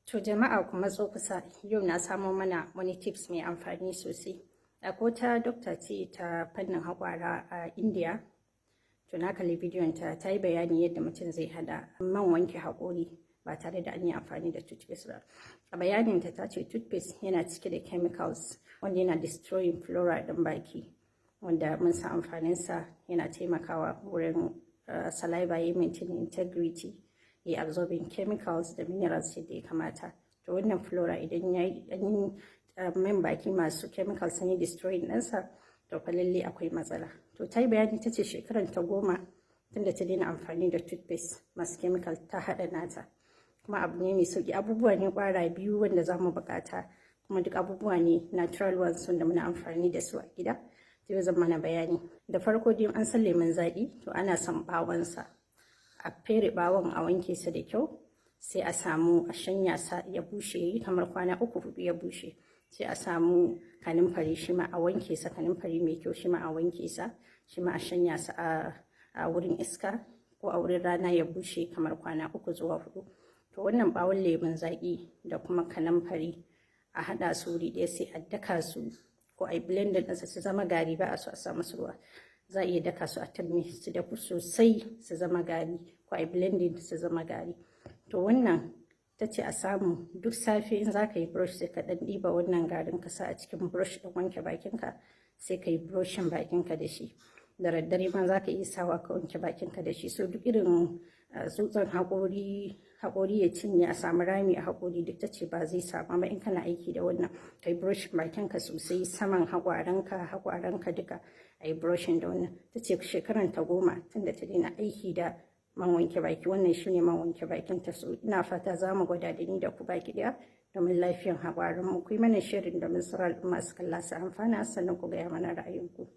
To jama'a, ku matso kusa, yau na samo mana wani tips mai amfani sosai. Akwai wata dokta ce ta fannin haƙwara a India. To na kalli bidiyon ta, ta yi bayani yadda mutum zai hada man wanke haƙori ba tare da an yi amfani da toothpaste ba. A bayanin ta, ta ce toothpaste yana cike da chemicals wanda yana destroying flora ɗin baki, wanda mun san amfaninsa, yana taimakawa wurin saliva ya maintain integrity, ya absorbing chemicals da minerals yadda ya kamata. To wannan flora, idan ya yi man baki masu chemicals sun yi destroying ɗinsa, to fa lalle akwai matsala. To ta yi bayani, ta ce shekaran ta 10 tunda ta daina amfani da toothpaste masu chemical, ta haɗa nata. Kuma abu ne mai sauki, abubuwa ne kwara biyu wanda za mu buƙata, kuma duk abubuwa ne natural ones wanda muna amfani da su a gida. To zan mana bayani. Da farko dai, an san lemon zaƙi, to ana son ɓawonsa. A fere ɓawon, a wanke sa da kyau, sai a samu a shanya sa ya bushe kamar kwana 3, 4 ya bushe. Sai a samu kanumfari, shi ma a wanke sa, kanumfari mai kyau, shi ma a wanke sa, shi ma a shanya sa a wurin iska ko a wurin rana ya bushe kamar kwana 3 zuwa 4. To wannan ɓawon lemon zaƙi da kuma kanumfari, a haɗa su wuri ɗaya, sai a daka su ko a yi blending ɗinsa su zama gari. Ba a so a sa musu ruwa. Za a iya daka su a turmi su dafu sosai su zama gari, ko a yi blending su zama gari. To wannan, ta ce a samu duk safe in za ka yi brush, sai ka ɗan ɗiba wannan garin ka sa a cikin brush ɗin wanke bakinka, sai ka yi brushing bakinka da shi. Da daddare ma za ka iya sawa ka wanke bakinka da shi. So duk irin tsutsan haƙori, haƙori ya cinye a samu rami a haƙori, duk ta ce ba zai samu ba in kana aiki da wannan. Ka yi brushing bakinka sosai, saman haƙwaranka, haƙwaranka duka a yi brushing da wannan. Ta ce shekaran ta 10 tunda ta daina aiki da man wanke baki, wannan shine man wanke bakin ta. So ina fata za mu gwada da ni da ku baki ɗaya domin lafiyan haƙwarin mu. Ku yi mana sharing domin sauran al'umma su kalla su amfana, sannan ku gaya mana ra'ayinku.